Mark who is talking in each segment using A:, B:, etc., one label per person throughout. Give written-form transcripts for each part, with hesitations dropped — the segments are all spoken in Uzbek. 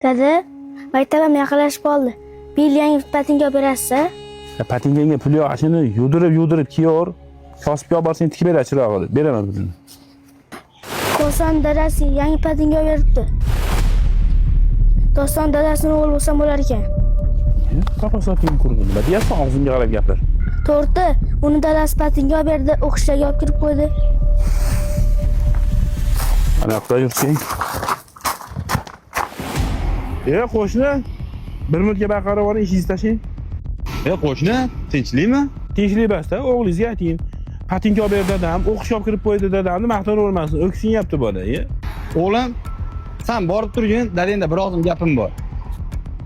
A: Dada, maktabam yaqinlashib qoldi. Bir yil yangi patinka olib berasiz a?
B: Ya patinkangga pul yo'q, shuni yudirib yudirib kiyaver. Kosibga olib borsang, tikib beradi chiroq qilib. Beraman pulini.
A: Ko'rsan, dadasi yangi patinka olib beribdi. Doston dadasini o'g'li bo'lsam bo'lar ekan.
B: Tafassatning kurdi. Nima deyapsan, og'zimga qarab gapir.
A: To'g'ri, uni dadasi patinka olib berdi, o'qishga olib kirib qo'ydi.
B: Ana yoqda yursang. E, qo'shni, bir minutga baqirib yuboring, ishingizni tashlang.
C: E qo'shni, tinchlikmi?
B: Tinchlik emasda, o'g'lingizga ayting. Patinka olib berdi dadam, o'qishga olib kirib qo'ydi dadamni maqtanavermasin, o'ksinyapti bola. E.
C: O'g'lim, san borib turgin, dadangda bir og'zim gapim bor.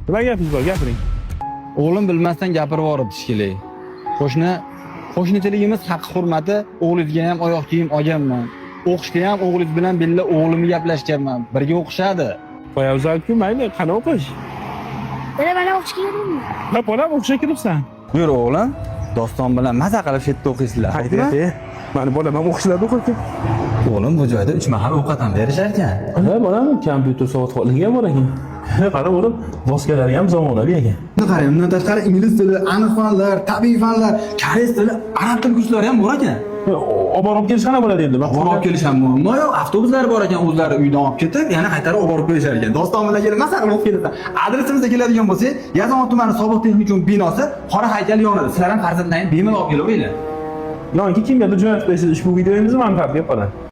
B: Nima gapingiz bor, gapiring.
C: O'g'lim bilmasdan gapirib yuboribdi shekilli. Qo'shni, qo'shnichiligimiz haqqi hurmati, o'g'lingizga ham oyoq kiyim olganman. O'qishda ham o'g'lingiz bilan birga o'g'limni gaplashganman. Birga o'qishadi.
B: Poyabzal-ku, mayli, qani o'qish?
A: Dada, mana o'qishga kirdimmi?
B: Ha, bolam, o'qishga kiribsan.
C: Yur o'g'lim, Doston bilan maza qilib shu yerda o'qiysizlar.
B: Haydi, haydi. Mani bolam ham o'qishlarda o'qiydi.
C: O'g'lim, bu joyda 3 mahal ovqat ham berishar ekan.
B: Ha, bolam, kompyuter sovut olingan bor ekan. Qara o'g'lim, doskalari ham zamonaviy ekan.
C: Buni qarang, undan tashqari ingliz tili, aniq fanlar, tabiiy fanlar, koreys tili, arab tili kurslari ham bor ekan.
B: Olib borib kelish qanaqa bo'ladi endi?
C: Olib borib kelish ham muammo yo'q, avtobuslar bor ekan, o'zlari uydan olib ketib, yana qaytarib olib borib qo'yishar ekan. Doston bilan kelib, maza qilib o'qib kelasan. Adresimizga keladigan bo'lsak, Yazon tumani sobiq texnikum binosi, Qora haykal yonida. Sizlar ham farzandlaringni bemalol olib kelaveringlar.
B: Yoki kimgadir jo'natib qo'yasiz ushbu videomizni manfaatga qoladi.